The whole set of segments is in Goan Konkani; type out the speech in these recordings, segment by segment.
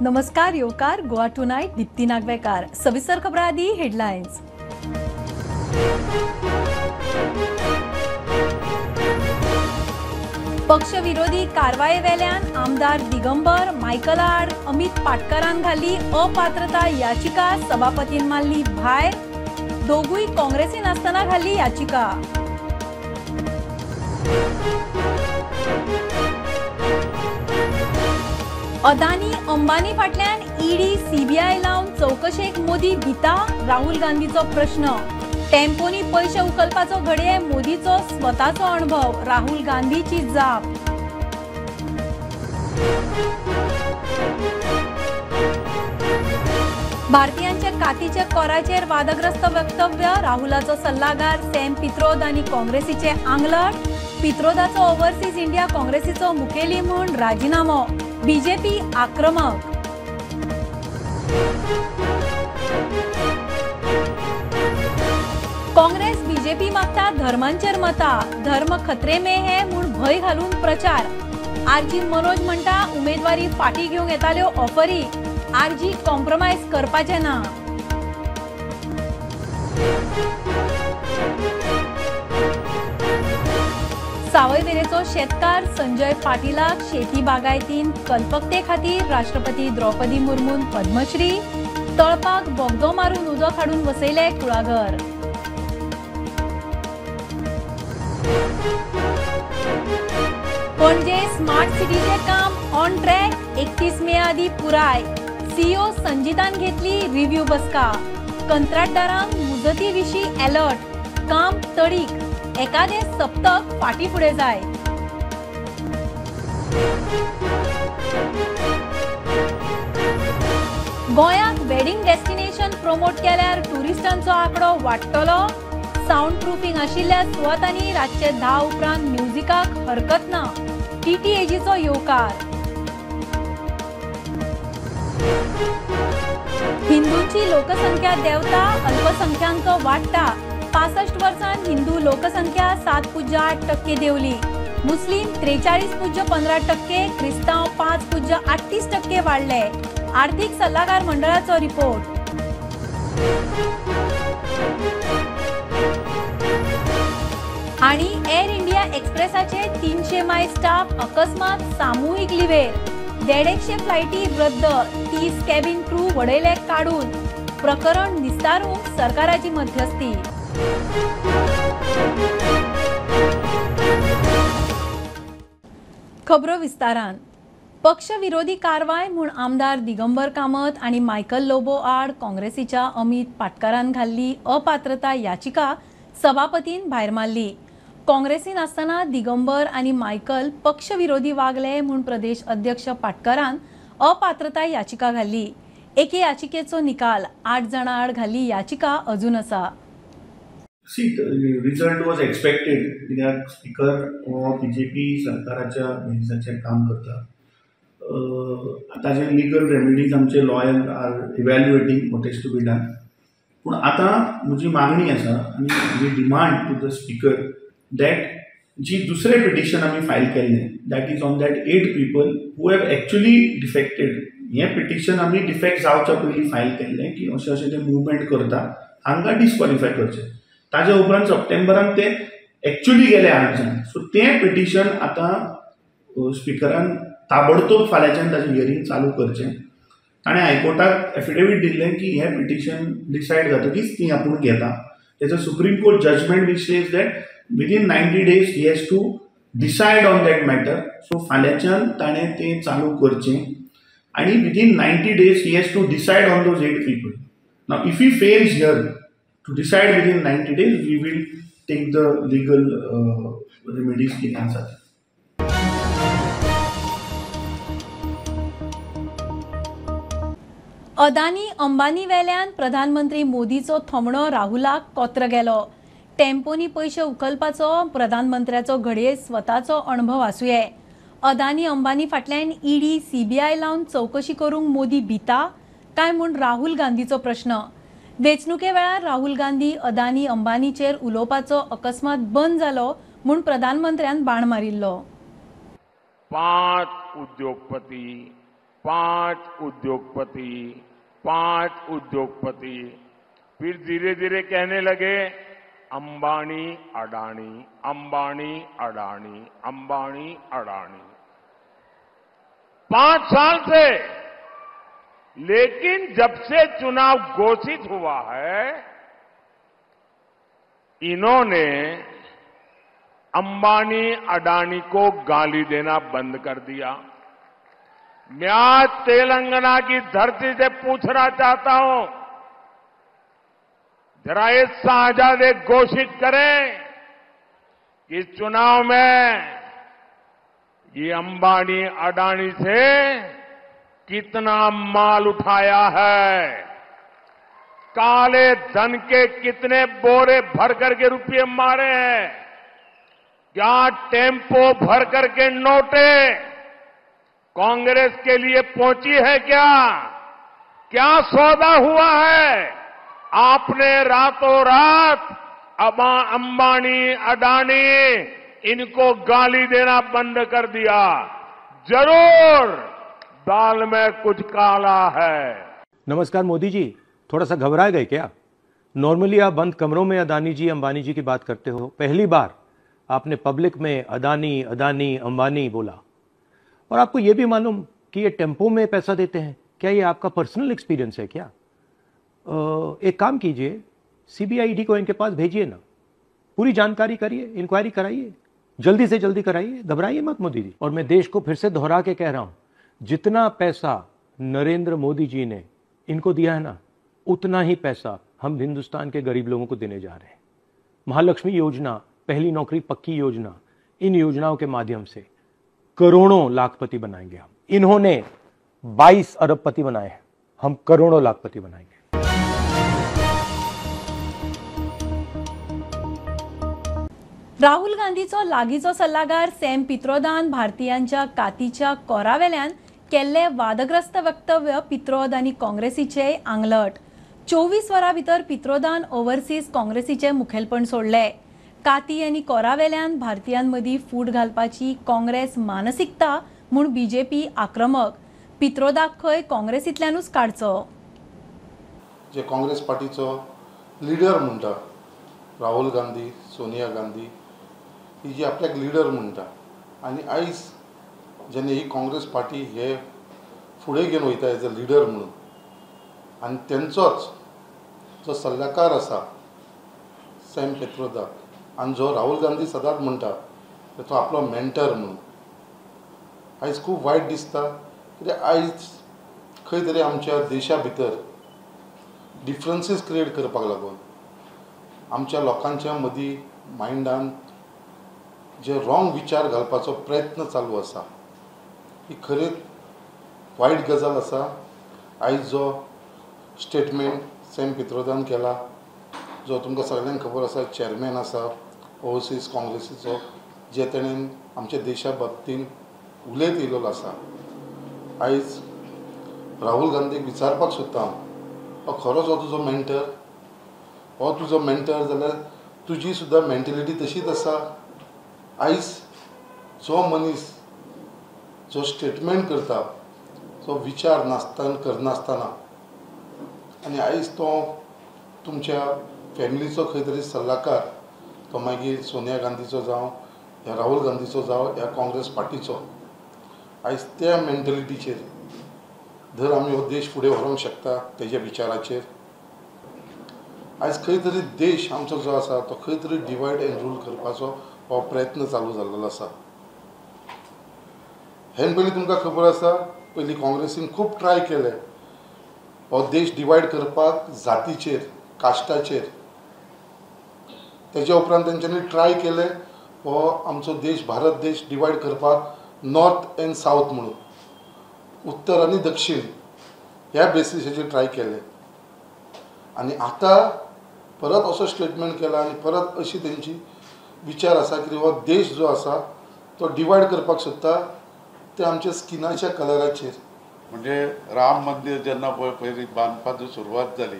नमस्कार येवकार गोवा टुनायट दीप्ती नागवेकार. सविस्तर खबरां आदी हेडलायन्स. पक्षविरोधी कारवाये वेल्यान आमदार दिगंबर मायकल आड अमित पाटकारान घाली अपात्रता याचिका. सभापतीन मारली भायर. दोगूय काँग्रेसीन आसतना घाली याचिका. अदानी अंबानी फाटल्यान ईडी सीबीआय लावन चवकशेक मोदी भिता. राहुल गांधीचो प्रश्न. टेम्पोनी पैशे उखलपाचो घडये मोदीचो स्वताचो अणभव. राहुल गांधीची जाप. भारतीयांच्या कातीच्या कोराचेर वादग्रस्त वक्तव्य. राहुलाचो सल्लागार सॅम पित्रोद आनी काँग्रेसीचे आंगलट. पित्रोदाचो ओव्हरसीज इंडिया काँग्रेसीचो मुखेली म्हूण राजिनामो. बीजेपी आक्रमक. काँग्रेस बीजेपी मागता धर्मांचेर मता. धर्म खतरे में है म्हूण भंय घालून प्रचार. आरजी मनोज म्हणटा उमेदवारी फाटी घेवंक येताल्यो ऑफरी. आरजी कॉम्प्रोमायज करपाचें ना. सावयवेरेचो शेतकार संजय पाटीलाक शेती बागायतीन कल्पकते खातीर राष्ट्रपती द्रौपदी मुर्मून पद्मश्री. तळपाक बोगदो मारून उदक हाडून वसयले कुळागर. पणजे स्मार्ट सिटीचे काम ऑन ट्रॅक. 31 मे आदी पुराय. सीईओ संजितान घेतली रिव्ह्यू बसका. कंत्राटदारांक मुजती विशीं अलर्ट. काम तडीक. एकादे सप्तक फाटी फुडें जाय. गोंयाक वेडिंग डेस्टिनेशन प्रमोट केल्यार ट्युरिस्टांचो आंकडो वाडटलो. सावंड प्रुफींग आशिल्ल्या सुवातांनी रातचे 10 उपरांत म्युझिकाक हरकत ना. टीटीएजीचो येवकार. हिंदूंची लोकसंख्या देंवता, अल्पसंख्यांक वाडटा. 65 वर्सां हिंदू लोकसंख्या 7.8% देंवली. मुस्लीम 43.15%, क्रिस्तांव 5.38% वाडले. आर्थिक सल्लागार मंडळाचो रिपोर्ट. आणि एअर इंडिया एक्सप्रेसाचे 300 माय स्टाफ अकस्मात सामूहिक लिवेर. 150 फ्लायटी रद्द. 30 कॅबिन क्रू वडयले काडून. प्रकरण निस्तारूंक सरकाराची मध्यस्थी. खबरो विस्तारान. पक्षविरोधी कारवाय म्हूण आमदार दिगंबर कामत आनी मायकल लोबो आड काँग्रेसीच्या अमित पाटकारान घाल्ली अपात्रता याचिका सभापतीन भायर मारली. काँग्रेसीन आसतना दिगंबर आनी मायकल पक्षविरोधी वागले म्हूण प्रदेश अध्यक्ष पाटकारान अपात्रता याचिका घाल्ली. एके याचिकेचो निकाल. 8 जाणां आड घाल्ली याचिका अजून आसा. See, result was expected. कित्याक स्पीकर हो बीजेपी सरकाराच्या बेजिसाचेर काम करता. ताजे लिगल रेमिडीज आमचे lawyer are evaluating what is to be done. पूण आतां म्हजी मागणी आसा आनी we demand to the speaker that जी दुसरें पिटिशन आमी फायल केल्लें that is on that 8 people who have actually defected. हें पिटिशन आमी डिफेक्ट जावच्या पयलीं फायल केल्लें की अशें अशें ते मुवमेंट करता, हांकां डिस्क्वॉलिफाय करचें. ताज्या उपरांत सप्टेंबरान ते एक्चुअली गेले 8 जाण. सो तें पिटिशन आतां स्पिकरान ताबडतोब फाल्यांच्यान ताजें हियरींग चालू करचें. ताणें हायकोर्टाक एफिडेवीट दिल्लें की हें पिटिशन डिसायड जातकीच ती आपूण घेता. तेजो Supreme Court judgment which says that within 90 days he has to decide on that matter. So फाल्यांच्यान ताणें तें चालू करचें आनी within 90 days he has to decide on those 8 people. Now if he fails here to decide within 90 days, we will take the legal remedies कितें आसा. अदानी अंबानी वेल्यान प्रधानमंत्री मोदीचो थोमणो राहुलाक कोत्र गेलो. टेम्पोनी पैशे उखलपाचो प्रधानमंत्र्याचो घडये स्वताचो अणभव आसुये. अदानी अंबानी फाटल्यान ईडी सीबीआय लावन चवकशी करूंक मोदी भिता काय म्हूण राहुल गांधीचो प्रश्न. वेंचणुके वेळार राहुल गांधी अदानी अंबानीचेर उलोवपाचो अकस्मात बंद जालो म्हूण प्रधानमंत्र्यान बाण मारिल्लो. 5 उद्योगपती 5 उद्योगपति, 5 उद्योगपति, फिर धीरे धीरे कहने लगे अंबानी अडानी, अंबानी अडानी, अंबानी अडानी। 5 साल से, लेकिन जब से चुनाव घोषित हुआ है इन्होंने अंबानी अडानी को गाली देना बंद कर दिया। मैं आज तेलंगाना की धरती से पूछना चाहता हूं, जरा ये साझादे घोषित करें कि चुनाव में ये अंबानी अडानी से कितना माल उठाया है, काले धन के कितने बोरे भर करके रुपये मारे हैं, क्या टेम्पो भर करके नोटे कांग्रेस के लिए पहुंची है, क्या क्या सौदा हुआ है। आपने रातों रात अंबानी अडानी इनको गाली देना बंद कर दिया। जरूर दाल में कुछ काला है। नमस्कार मोदी जी, थोड़ा सा घबरा गए क्या? नॉर्मली आप बंद कमरों में अदानी जी अंबानी जी की बात करते हो, पहली बार आपने पब्लिक में अदानी अदानी अंबानी बोला। और आपको ये भी मालूम कि ये टेम्पो में पैसा देते हैं, क्या ये आपका पर्सनल एक्सपीरियंस है क्या? एक काम कीजिए, सीबीआईडी को इनके पास भेजिए ना, पूरी जानकारी करिए, इंक्वायरी कराइए, जल्दी से जल्दी कराइए, घबराइए मत मोदी जी। और मैं देश को फिर से दोहरा के कह रहा हूं, जितना पैसा नरेंद्र मोदी जी ने इनको दिया है ना, उतना ही पैसा हम हिंदुस्तान के गरीब लोगों को देने जा रहे हैं। महालक्ष्मी योजना, पहली नौकरी पक्की योजना, इन योजनाओं के माध्यम से करोड़ों लाखपति बनाएंगे हम। इन्होंने 22 अरबपति बनाए हैं, हम करोड़ों लाखपति बनाएंगे। राहुल गांधीचो लागीचो सल्लागार सॅम पित्रोदान भारतीयांच्या कातीच्या कोरावेल्यान केल्ले वादग्रस्त वक्तव्य पित्रोद आनी काँग्रेसीचे आंगलट। 24 वरां भितर पित्रोदान ओवरसीज काँग्रेसीचे मुखेलपण सोडले। काती आनी कोरावेल्यान भारतीयांमदीं फूट घालपाची काँग्रेस मानसिकता म्हूण बीजेपी आक्रमक। पित्रोदाक खंय काँग्रेसींतल्यानूच काडचो। जे काँग्रेस पार्टीचो लिडर म्हणटा राहुल गांधी, सोनिया गांधी, ही जी आपल्याक लिडर म्हणटा आनी आयज जेन्ना ही काँग्रेस पार्टी हे फुडें घेवन वयता एज अ लिडर म्हणून, आनी तेंचोच जो सल्लाकार आसा सॅम पित्रोदा, आनी जो राहुल गांधी सदांच म्हणटा तो आपलो मेंटर म्हणून, आयज खूब वायट दिसता कित्याक आयज खंय तरी आमच्या देशा भितर डिफरन्सीस क्रिएट करपाक लागून आमच्या लोकांच्या मदीं मायंडान जे रॉंग विचार घालपाचो प्रयत्न चालू आसा, ही खरेंच वायट गजाल आसा। आयज जो स्टेटमेंट सॅम पित्रोदान केला, जो तुमकां सगळ्यांक खबर आसा, चेअरमॅन आसा ओवरसीज काँग्रेसीचो, जे तेणेन आमच्या देशा बाबतीन उलयत येयलेलो आसा, आयज राहुल गांधीक विचारपाक सोदता हांव, हो खरोच हो तुजो मेंटर, हो तुजो मेंटर जाल्यार तुजी सुद्दां मेंटेलिटी तशीच आसा। आयज जो मनीस जो स्टेटमेंट करता जो विचार नासतना करनासतना आनी आयज तो तुमच्या फॅमिलीचो खंय तरी सल्लाकार, तो मागीर सोनिया गांधीचो जावं या राहुल गांधीचो जावं या काँग्रेस पार्टीचो, आयज त्या मेंटेलिटीचेर जर आमी हो देश फुडें व्हरूंक शकता तेज्या विचाराचेर, आयज खंय तरी देश आमचो जो आसा तो खंय तरी डिवायड एंड रूल करपाचो हो प्रयत्न चालू जाल्लो आसा। हेन पयलीं तुमकां खबर आसा, पयलीं काँग्रेसीन खूब ट्राय केलें हो देश डिवायड करपाक जातीचेर, कास्टाचेर। तेज्या उपरांत तेंच्यांनी ट्राय केलें हो आमचो देश भारत देश डिवायड करपाक नॉर्थ एंड सावथ म्हणून, उत्तर आनी दक्षिण ह्या बेसिसाचेर ट्राय केलें। आनी आतां परत असो स्टेटमेंट केला आनी परत अशी तेंची विचार आसा की हो देश जो आसा तो डिवायड करपाक सोदता ते आमच्या स्किनाच्या कलराचेर। म्हणजे राम मंदिर जेन्ना पळय पयलीं बांदपाची सुरवात जाली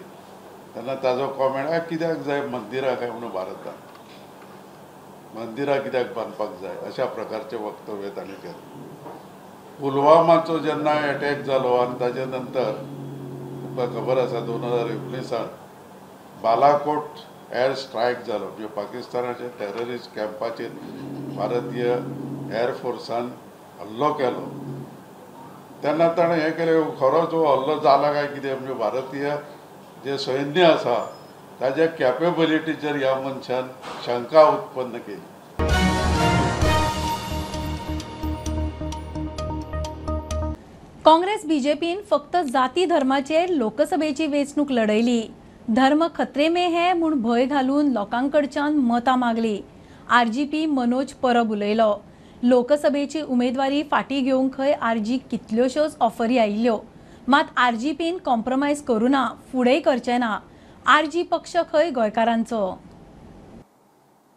तेन्ना ताजो कॉमेंट, कित्याक जाय मंदिरां काय म्हणून, भारतान मंदिरां कित्याक बांदपाक जाय, अशा प्रकारचें वक्तव्य ताणें केलें। पुलवामाचो जेन्ना एटॅक जालो आनी ताजे नंतर तुमकां खबर आसा 2019 बालाकोट एअर स्ट्रायक जालो, म्हणजे पाकिस्तानाच्या टेररिस्ट कॅम्पाचेर भारतीय एअरफोर्सान हल्लो केलो. तेन्ना ताणें हें केलें, खरो जो हल्लो जाला काय कितें, म्हणजे भारतीय जे सैन्य आसा ताज्या कॅपेबिलिटीचेर ह्या मनशान शंका उत्पन्न केली. काँग्रेस बीजेपीन फक्त जाती धर्माचेर लोकसभेची वेंचणूक लढयली. धर्म खतरे में है म्हूण भंय घालून लोकांकडच्यान मतां मागली. आरजीपी मनोज परब उलयलो. लोकसभेची उमेदवारी फाटी घेवंक खंय आरजी कितल्योश्योच ऑफरी आयिल्ल्यो, मात आरजीपीन कॉम्प्रोमायज करूं ना, फुडेंय करचें ना. आरजी पक्ष खंय गोंयकारांचो.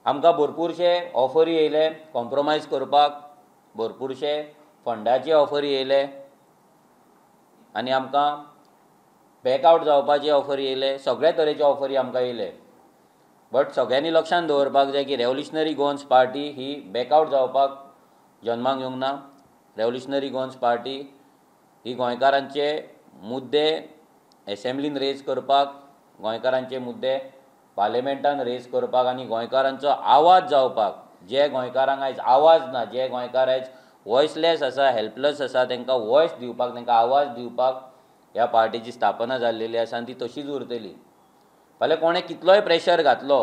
आमकां भरपूरशे ऑफरी येयले कॉम्प्रोमायज करपाक, भरपूरशे फंडाचे ऑफरी येयले आनी आमकां बॅकआवट जावपाचे ऑफर येयले, सगळे तरेचे ऑफरी आमकां येयले. बट सगळ्यांनी लक्षांत दवरपाक जाय की रेवोल्युशनरी गोवन्स पार्टी ही बॅकआवट जावपाक जन्माक येवंक ना. रेवोल्युशनरी गोवन्स पार्टी ही गोंयकारांचे मुद्दे एसेंब्लीन रेज करपाक, गोंयकारांचे मुद्दे पार्लिमेंटान रेज करपाक आनी गोंयकारांचो आवाज जावपाक, जे गोंयकारांक आयज आवाज ना, जे गोंयकार आयज वॉयसलेस आसा, हेल्पलेस आसा, तांकां वॉयस दिवपाक, तांकां आवाज दिवपाक ह्या पार्टीची स्थापना जाल्लेली आसा आनी ती तशीच उरतली. फाल्यां कोणें कितलोय प्रेशर घातलो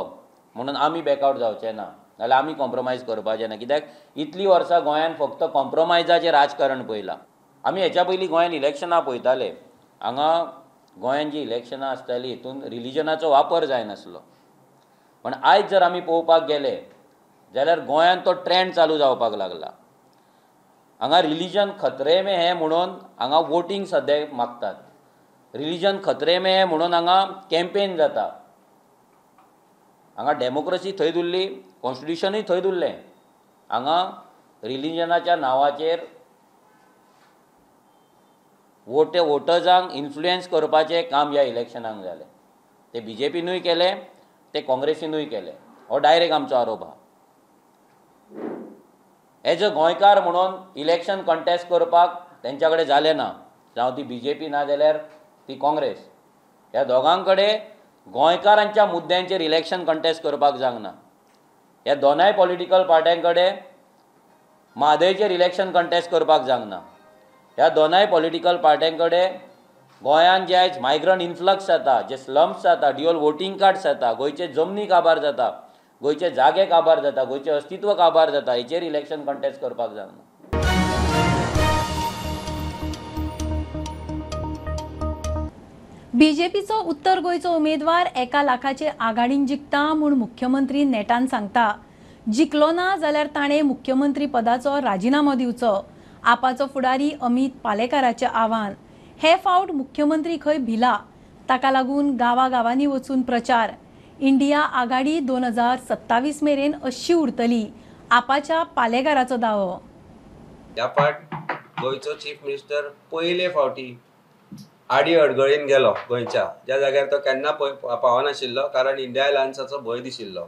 म्हणून आमी बॅकआवट जावचे ना, नाल्यार आमी कॉम्प्रोमायज करपाचें ना. कित्याक इतलीं वर्सां गोंयांत फक्त कॉम्प्रोमायजाचें राजकारण पळयलां. आमी हेच्या पयलीं गोंयांत इलेक्शनां पळयताले, हांगा गोंयांत जीं इलेक्शनां आसतालीं हितून रिलिजनाचो वापर जायनासलो. पण आयज जर आमी पळोवपाक गेले जाल्यार गोंयांत तो ट्रेंड चालू जावपाक लागला. हांगा रिलिजन खतरे में है म्हणून हांगा वोटींग सद्या मागतात, रिलिजन खतरे में है म्हणून हांगा कॅम्पेन जाता. हांगा डेमोक्रेसी थंय उरली, कॉन्स्टिट्युशनूय थंय उरलें. हांगा रिलिजनाच्या नांवाचेर वोटर्सांक इन्फ्लुएन्स करपाचें काम ह्या इलेक्शनाक जालें. ते बीजेपीनूय केलें, ते काँग्रेसीनूय केलें. हो डायरेक्ट आमचो आरोप आहा. एज अ गोंयकार म्हणून इलेक्शन कंटेस्ट करपाक तेंच्या कडेन जालें ना, जावं ती बीजेपी ना जाल्यार ती काँग्रेस, ह्या दोगां कडेन गोंयकारांच्या मुद्द्यांचेर इलेक्शन कंटेस्ट करपाक जावंक ना. ह्या दोनाय पॉलिटिकल पार्ट्यां कडेन म्हादयचेर इलेक्शन कंटेस्ट करपाक जावंक ना. ह्या दोनाय पॉलिटिकल पार्ट्यां कडेन गोंयांत जे आयज मायग्रंट इन्फ्लक्स जाता, जे स्लम्स जाता, ड्युअल वोटींग कार्ड्स जाता, गोंयचे जमनी काबार जाता, गोंयचे जागे काबार जाता, गोंयचें अस्तित्व काबार जाता, हेचेर इलेक्शन कंटेस्ट करपाक जावंक ना. बीजेपीचो उत्तर गोंयचो उमेदवार 1 लाखाचे आघाडीन जिखता म्हूण मुख्यमंत्री नेटान सांगता. जिखलो ना जाल्यार ताणें मुख्यमंत्री पदाचो राजिनामो दिवचो, आपाचो फुडारी अमित पालेकाराचें आव्हान. हे फावट मुख्यमंत्री खंय भिला, ताका लागून गांवागांवांनी वचून प्रचार. इंडिया आघाडी 2027 मेरेन अशी उरतली, आपाच्या पालेकाराचो दावो. ह्या फावट गोंयचो चीफ मिनिस्टर पयले फावटी आडी अडगळीन गेलो गोंयच्या, ज्या जाग्यार तो केन्ना पावनाशिल्लो, कारण इंडिया अलायन्साचो भंय दिशिल्लो.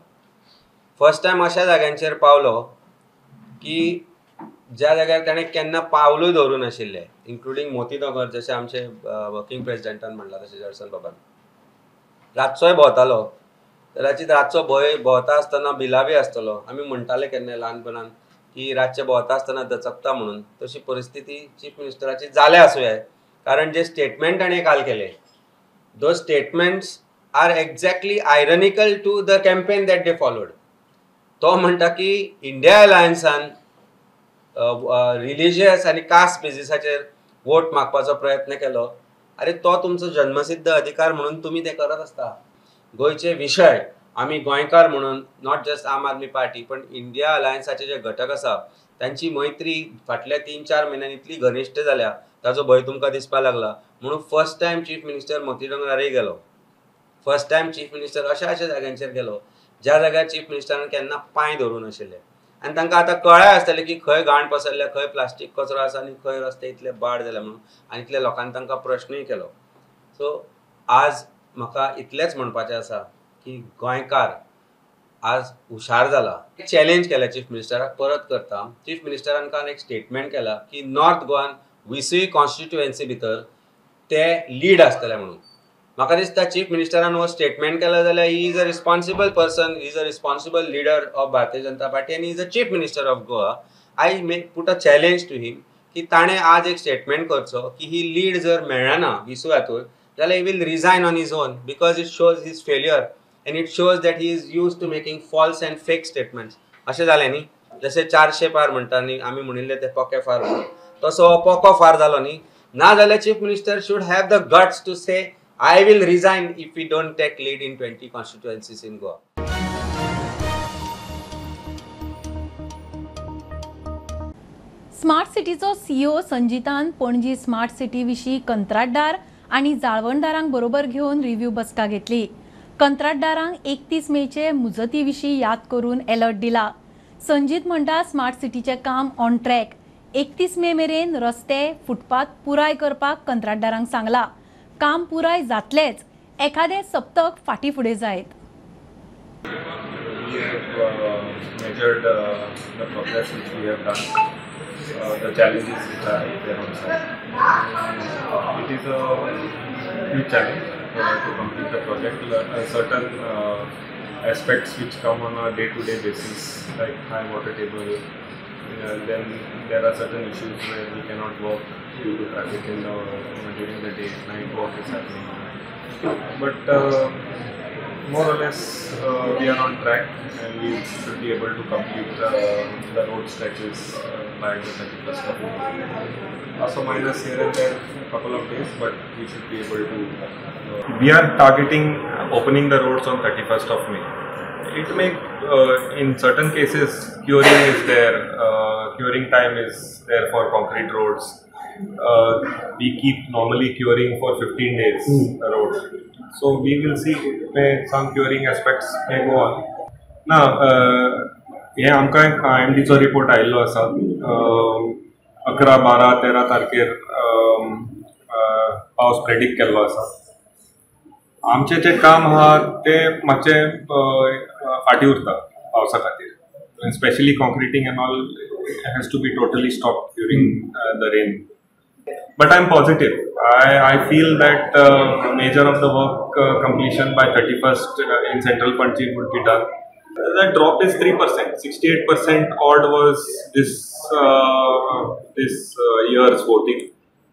फर्स्ट टायम अशा जाग्यांचेर पावलो की ज्या जाग्यार ताणें केन्ना पावलूय दवरूं नाशिल्लें, इन्क्लुडींग मोतीनगर, जशें आमचे वर्किंग प्रेजिडेंटान म्हणलां तशें जर्सन बाबान. रातचोय भोंवतालो, कदाचित रातचो भंय भोंवता आसतना भिला बी आसतलो. आमी म्हणटाले केन्ना ल्हानपणान की रातचें भोंवता आसतना दचकता म्हणून, तशी परिस्थिती चीफ मिनिस्टराची जाल्या आसूं येत. कारण जे स्टेटमेंट ताणें काल केले, those statements are exactly ironical to the campaign that they followed. तो म्हणटा की इंडिया अलायन्सान रिलिजियस आनी कास्ट बेजिसाचेर वोट मागपाचो प्रयत्न केलो. अरे तो तुमचो जन्मसिद्ध अधिकार म्हणून तुमी ते करत आसता. गोंयचे विशय आमी गोंयकार म्हणून, not just Aam Aadmi party पण इंडिया अलायन्साचे जे घटक आसा तांची मैत्री फाटल्या 3-4 म्हयन्यांनी इतली घनिश्ट जाल्या, ताजो भंय तुमकां दिसपाक लागला. म्हणून फर्स्ट टायम चीफ मिनिस्टर मोतीडोंगरारय गेलो, फर्स्ट टायम चीफ मिनिस्टर अशा अशा जाग्यांचेर गेलो ज्या जाग्यार चीफ मिनिस्टरान केन्ना पांय धरूं नाशिल्ले. आनी तांकां आतां कळ्ळें आसतलें की खंय घाण पसरल्या, खंय प्लास्टीक कचरो आसा आनी खंय रस्ते इतले बाड जाले म्हणून, आनी इतल्या लोकांनी तांकां प्रश्नूय केलो. सो आज म्हाका इतलेंच म्हणपाचें आसा की गोंयकार आज हुशार जाला. चॅलेंज केला चीफ मिनिस्टराक परत करता. चीफ मिनिस्टरान काल एक स्टेटमेंट केला की नॉर्थ गोवान 20 कॉन्स्टिट्युएन्सी भितर ते लीड आसतले म्हणून. म्हाका दिसता चीफ मिनिस्टरान हो स्टेटमेंट केला जाल्यार he is a responsible person, he is a responsible leader of Bharatiya Janata Party आनी he is a chief minister of Goa. I may put a challenge to him की ताणें आज एक स्टेटमेंट करचो की ही लीड जर मेळना 20 हातूंत जाल्यार he will resign on his own because it shows his failure and it shows that he is use to making false and fake statements. अशें जालें न्ही, जशें 400 पार म्हणटा न्ही, आमी म्हणिल्लें तें पोके फार म्हणून, तसो हो पोको फार जालो न्ही. ना जाल्यार chief minister should have the guts to say I will resign if we don't take lead in 20 constituencies in Goa. Smart सिटीचो सीईओ संजितान पणजी स्मार्ट सिटी विशीं कंत्राटदार आनी जाळवणदारांक बरोबर घेवन रिव्ह्यू बसका घेतली. कंत्राटदारांक 31 मेचे मुजती विशीं याद करून अलर्ट दिला. संजीत म्हणटा स्मार्ट सिटीचें काम ऑन ट्रॅक. 31 मे मेरेन रस्ते फुटपाथ पुराय करपाक कंत्राटदारांक सांगला. काम पुराय जातलेच, एखादें सप्तक फाटीं फुडें जायत. We have measured the progress which we have done, the challenges which are there on site. It is a huge challenge to complete the project. Certain aspects which come on a day-to-day basis, like high water table, then there are certain issues where we cannot work due to traffic in the, during the day, night work is happening. But more or less we are on track and we should be able to complete the road stretches by the 31st of May. Also minus here and there a couple of days, but we should be able to. We are targeting opening the roads on 31st of May. It may, in certain cases, curing is there, curing time is there for concrete roads. We keep normally curing for 15 days the road. So we will see, may some curing aspects may go on. Now, हे आमकां IMD चो रिपोर्ट आयिल्लो आसा. 11, 12, 13 तारखेर पावस प्रेडिक्ट केल्लो आसा. आमचें जें काम आहा तें मातशें फाटीं उरता पावसा खातीर. Specially concreting and all has to be totally stopped during the rain. But I am positive. I feel that major of the work completion by 31st in Central Panaji would be done. The drop is 3%. 68% odd was this year's voting.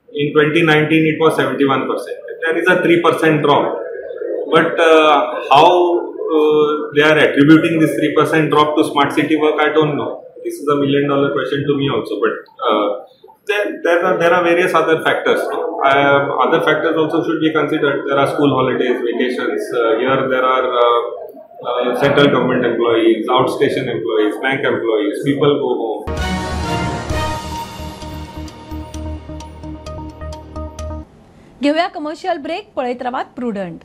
In 2019 it was 71%. There is a 3% drop. But how they are attributing this 3% drop to smart city work, I don't know. This is $1 million question to me also. But there are various other factors. No? Other factors also should be considered. There are school holidays, vacations. Here there are central government employees, outstation employees, bank employees. People go home. घेऊया कमर्शियल ब्रेक. पळयत रावात प्रुडंट.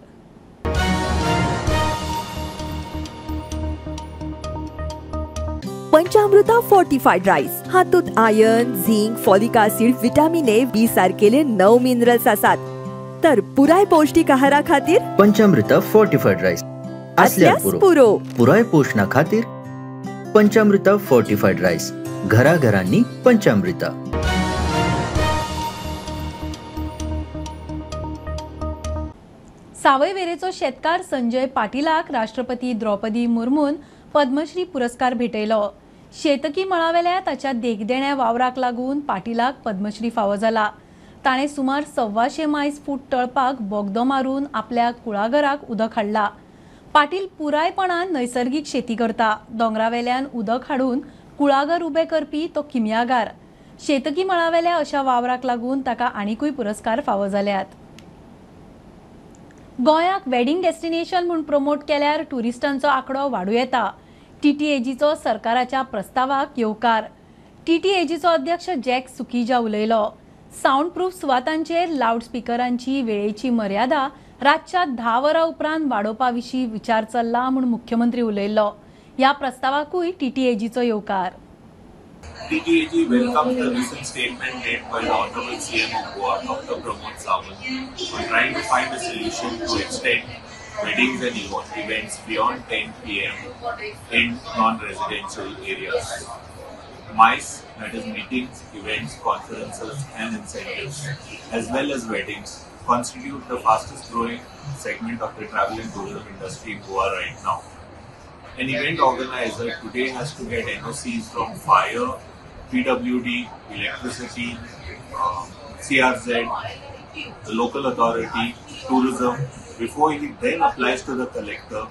पंचामृता फोर्टिफाईड राईस हातूंत iron, zinc, folic acid, vitamin A, B सारकेले 9 minerals आसात. तर पुराय पौष्टिक आहारा खातीर पंचामृता फोर्टिफाईड राईस आसल्यार पुरो. पुराय पोषणा खातीर पंचामृता फोर्टिफाईड राईस, घराघरांनी पंचामृता. सावयवेरेचो शेतकार संजय पाटीलाक राष्ट्रपती द्रौपदी मुर्मून पद्मश्री पुरस्कार भेटयलो. शेतकी मळावेल्या ताच्या देखदेण्या वावराक लागून पाटीलाक पद्मश्री फावो जाला. ताणें सुमार 125 मायज फूट तळपाक बोगदो मारून आपल्या कुळागराक उदक हाडला. पाटील पुरायपणान नैसर्गीक शेती करता. दोंगरावेल्यान उदक हाडून कुळागर उबें करपी तो किमयागार. शेतकी मळावेल्या अशा वावराक लागून ताका आनीकूय पुरस्कार फावो जाल्यात. गोंयाक वेडिंग डेस्टिनेशन म्हूण प्रमोट केल्यार ट्युरिस्टांचो आंकडो वाडूं येता. टीटीएजीचो सरकाराच्या प्रस्तावाक येवकार. टीटीएजीचो अध्यक्ष जॅक सुकीजा उलयलो. सावंड प्रूफ सुवातांचेर लावडस्पिकरांची वेळेची मर्यादा रातच्या 10 वरां उपरांत वाडोवपा विशीं विचार चल्ला म्हूण मुख्यमंत्री उलयलो. ह्या प्रस्तावाकूय टीटीएजीचो येवकार. TTAG welcomes the recent statement made by the Honorable CM of Goa, Dr. Pramod Sawant, on trying to find a solution to extend weddings and events beyond 10 p.m. in non-residential areas. MICE, that is meetings, events, conferences and incentives, as well as weddings, constitute the fastest growing segment of the travel and tourism industry in Goa right now. An event organizer today has to get NOCs from fire, PWD, electricity, CRZ, the local authority, tourism, before he then applies to the collector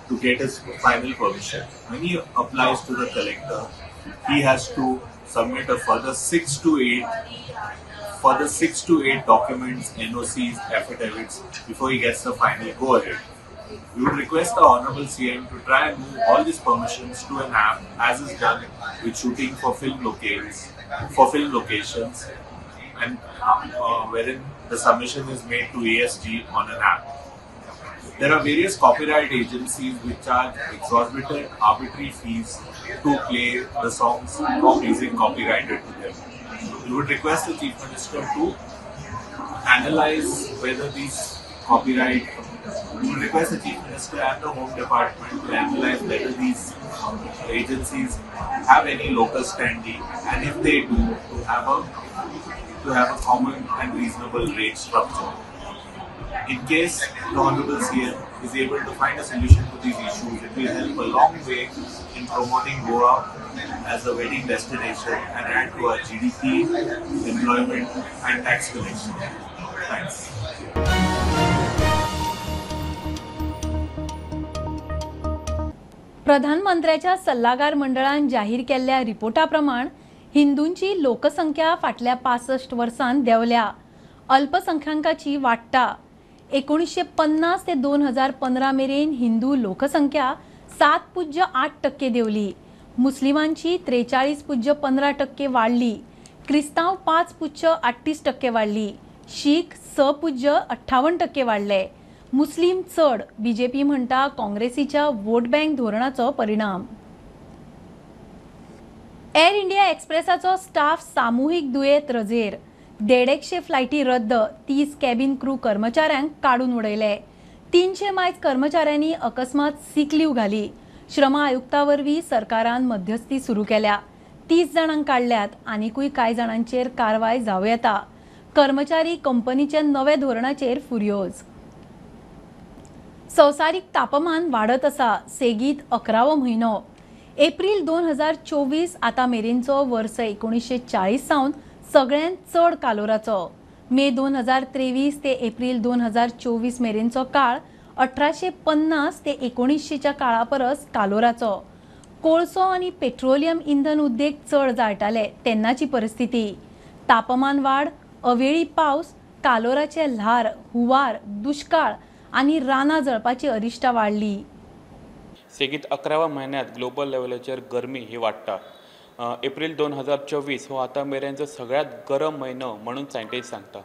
to get his final permission. When he applies to the collector, he has to submit a further 6 to 8 documents, NOCs, affidavits before he gets the final go-ahead. We would request the Honorable CM to try and move all these permissions to an app, as is done with shooting for film locales, for film locations, and wherein the submission is made to ESG on an app. There are various copyright agencies which charge exorbitant arbitrary fees to play the songs or music copyrighted to them. We would request the Chief Minister to analyze whether these copyright, we would request the Chief Minister and the Home Department to analyze whether these agencies have any locus standi, and if they do, to have a common and reasonable rate structure. In case the Honorable CM is able to find a solution to these issues, it will help a long way in promoting Goa as a wedding destination and add to our GDP, employment and tax collection. Thanks. प्रधानमंत्र्याच्या सल्लागार मंडळान जाहीर केल्ल्या रिपोर्टा प्रमाण हिंदूंची लोकसंख्या फाटल्या 65 वर्सांत देंवल्या, अल्पसंख्याकांची वाडटा. 1950 ते 2015 मेरेन हिंदू लोकसंख्या 7.8% देंवली, मुस्लिमांची 43.15% वाडली, क्रिस्तांव 5.38% वाडली, शीख 6.58% वाडले. मुस्लीम चड, बीजेपी म्हणटा काँग्रेसीच्या वोट बँक धोरणाचो परिणाम. एअर इंडिया एक्सप्रेसाचो स्टाफ सामुहीक दुयेंत रजेर, 150 फ्लायटी रद्द, 30 कॅबिन क्रू कर्मचाऱ्यांक काडून उडयले, 300 मायज कर्मचाऱ्यांनी अकस्मात सीक लीव घाली. श्रम आयुक्ता वरवीं सरकारान मध्यस्थी सुरू केल्या, 30 जाणांक काडल्यात, आनिकूय कांय जाणांचेर कारवाय जावं येता. कर्मचारी कंपनीच्या नव्या धोरणाचेर फुर्योज. संवसारीक तापमान वाडत आसा, सेगीत 11वो म्हयनो. एप्रील 2024 आतां मेरेनचो वर्स 1940 सावन सगळ्यांत चड कालोराचो. मे 2023 ते एप्रील 2024 मेरेनचो काळ 1850 ते 1900च्या काळा परस कालोराचो. कोळसो आनी पेट्रोलियम इंधन उद्देग चड जाळटाले तेन्नाची परिस्थिती. तापमान वाड, अवेळी पावस, कालोराचे ल्हार, हुंवार, दुश्काळ आनी रानां जळपाची अरिश्टां वाडली. सेगीत 11व्या म्हयन्यांत ग्लोबल लेवलाचेर गरमी ही वाडटा. एप्रील 2024 हो आतां मेरेनचो सगळ्यांत गरम म्हयनो म्हणून सायंटिस्ट सांगता.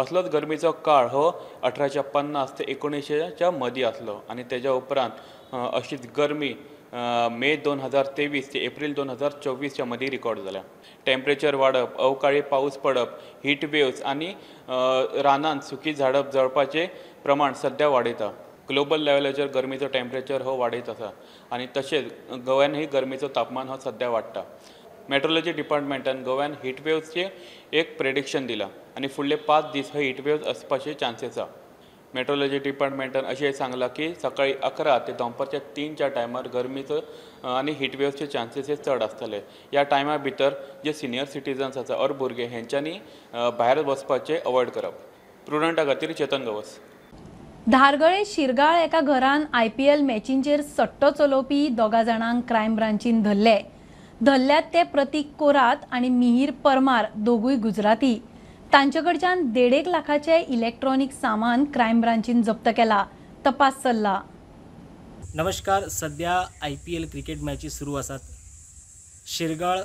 असलोच गरमीचो काळ हो 1850 ते 1900च्या मदीं आसलो आनी तेज्या उपरांत अशीच गरमी मे 2023 ते एप्रील 2024च्या मदीं रिकॉर्ड जाल्या. टेम्परेचर वाडप, अवकाळी पावस पडप, हीट वेव्स आनी रानांत सुकी झाडप जळपाचें प्रमाण सद्या वाडयता. ग्लोबल लेवलाचेर गरमीचो टेम्परेचर हो वाडयत आसा आनी तशेंच गोव्यानूय गरमीचो तापमान हो सद्या वाडटा. मेट्रोलॉजी डिपार्टमेंटान गोव्यान हीट वेव्सचें एक प्रेडिक्शन दिलां आनी फुडले 5 दीस हो हीट वेव्स आसपाचे चान्सीस आसा. मेट्रोलॉजी डिपार्टमेंटान अशें सांगलां की सकाळीं 11 ते दनपारच्या 3च्या टायमार गरमीचो आनी हीट वेव्सचे चान्सीस हे चड आसतले. ह्या टायमा भितर जे सिनियर सिटीजन्स आसा ऑर भुरगे हेंच्यांनी भायर वचपाचें अवॉयड करप. प्रुडंटा खातीर चेतन गवस. धारगळे शिरगाळ एका घरान IPL मॅचींचेर सट्टो चलोवपी 2 जाणांक क्रायम ब्रांचीन धरले. धरल्यात ते प्रतीक कोरात आनी मिहीर परमार, दोगूय गुजराती. तांचे कडच्यान 1.5 लाखाचे इलेक्ट्रॉनिक सामान क्रायम ब्रांचीन जप्त केला. तपास चल्ला. नमस्कार. सध्या IPL cricket मॅची सुरू आसात. शिरगाळ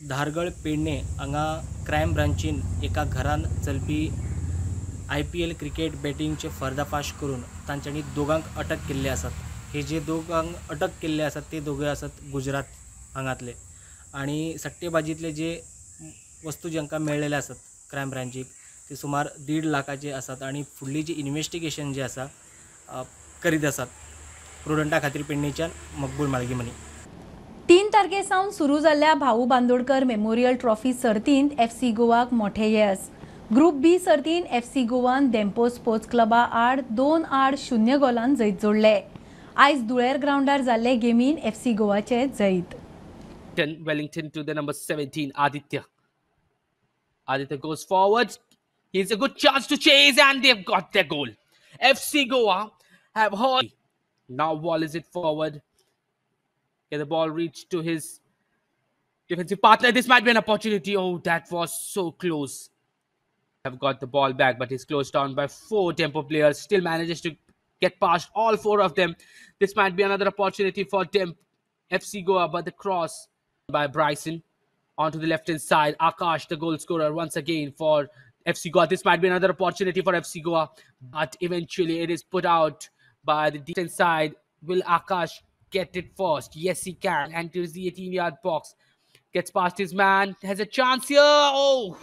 धारगळ पेडणे हांगा क्रायम ब्रांचीन एका घरान चलपी IPL cricket बॅटिंगचे पर्दाफाश करून तांच्यांनी दोगांक अटक केल्ले आसात. हे जे दोगांक अटक केल्ले आसात ते दोगूय आसात गुजरात हांगांतले आनी सट्टेबाजींतले जे वस्तू जांकां मेळ्ळेले आसात क्रायम ब्रांचीक ते सुमार 1.5 लाखाचे आसात आनी फुडली जी इन्वेस्टिगेशन जे आसा करीत आसात. प्रुडंटा खातीर पेडणेच्यान मकबूल मालगीमनी. 3 तारखे सावन सुरू जाल्ल्या भाऊ बांदोडकर मेमोरियल ट्रॉफी सर्तींत एफसी गोवाक मोठें येस. ग्रुप बी सर्तींत एफसी गोवान धेंपो स्पोर्ट्स क्लबा आड 2-0 गोलान जैत जोडले. आयज धुळेर ग्रावंडार जाल्ले गेमीन एफसी गोवाचे जैत. Wellington to the number 17, Aditya. Aditya goes forward. He's a good chance to chase, and they've got their goal. FC Goa have heard. Now volleys it forward. Get the ball reached to his defensive partner. This might be an opportunity. Oh, that was so close. Have got the ball back, but he's closed down by 4 Dempo players. Still manages to get past all 4 of them. This might be another opportunity for FC Goa, but the cross by Bryson onto the left-hand side. Akash, the goal scorer, once again for FC Goa. This might be another opportunity for FC Goa, but eventually it is put out by the defense side. Will Akash get it first? Yes, he can. Enters the 18-yard box. Gets past his man. Has a chance here. Oh!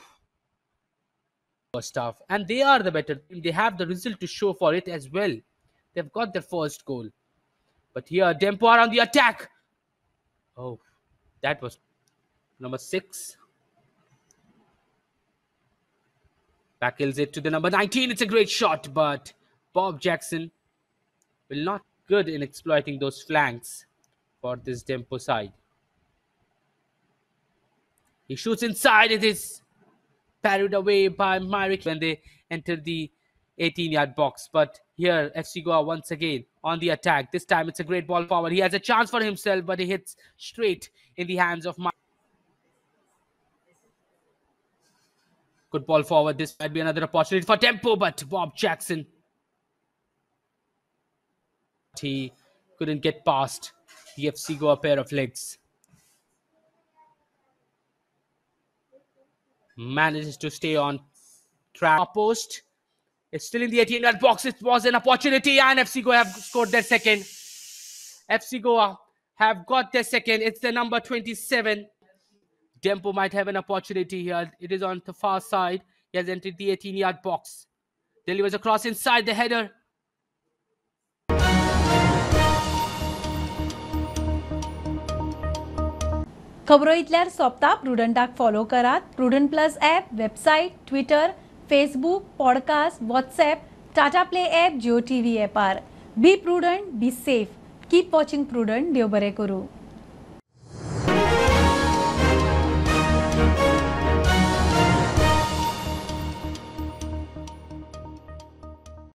First half. And they are the better team. They have the result to show for it as well. They've got their first goal. But here, Dempo are on the attack. Oh, that was number 6. Backheels it to the number 19. It's a great shot, but Bob Jackson will not good in exploiting those flanks for this Dempo side. He shoots inside. It is parried away by Myrick when they enter the 18-yard box. But here, FC Goa once again on the attack. This time it's a great ball forward. He has a chance for himself, but he hits straight in the hands of Myrick. Good ball forward. This might be another opportunity for Dempo, but Bob Jackson, he couldn't get past the FC Goa pair of legs. Manages to stay on track. Post. It's still in the 18-yard box. It was an opportunity, and FC Goa have scored their second. FC Goa have got their second. It's the number 27. Dempo might have an opportunity here. It is on the far side. He has entered the 18-yard box. Delivers a cross inside the header. खबरो इतल्यार सोंपता. प्रुडंटाक फॉलो करात. Prudent plus app, website, Twitter, Facebook, podcast, WhatsApp, Tata Play app, Jio TV ॲपार. Be prudent, be safe, keep watching Prudent. देव बरें करूं.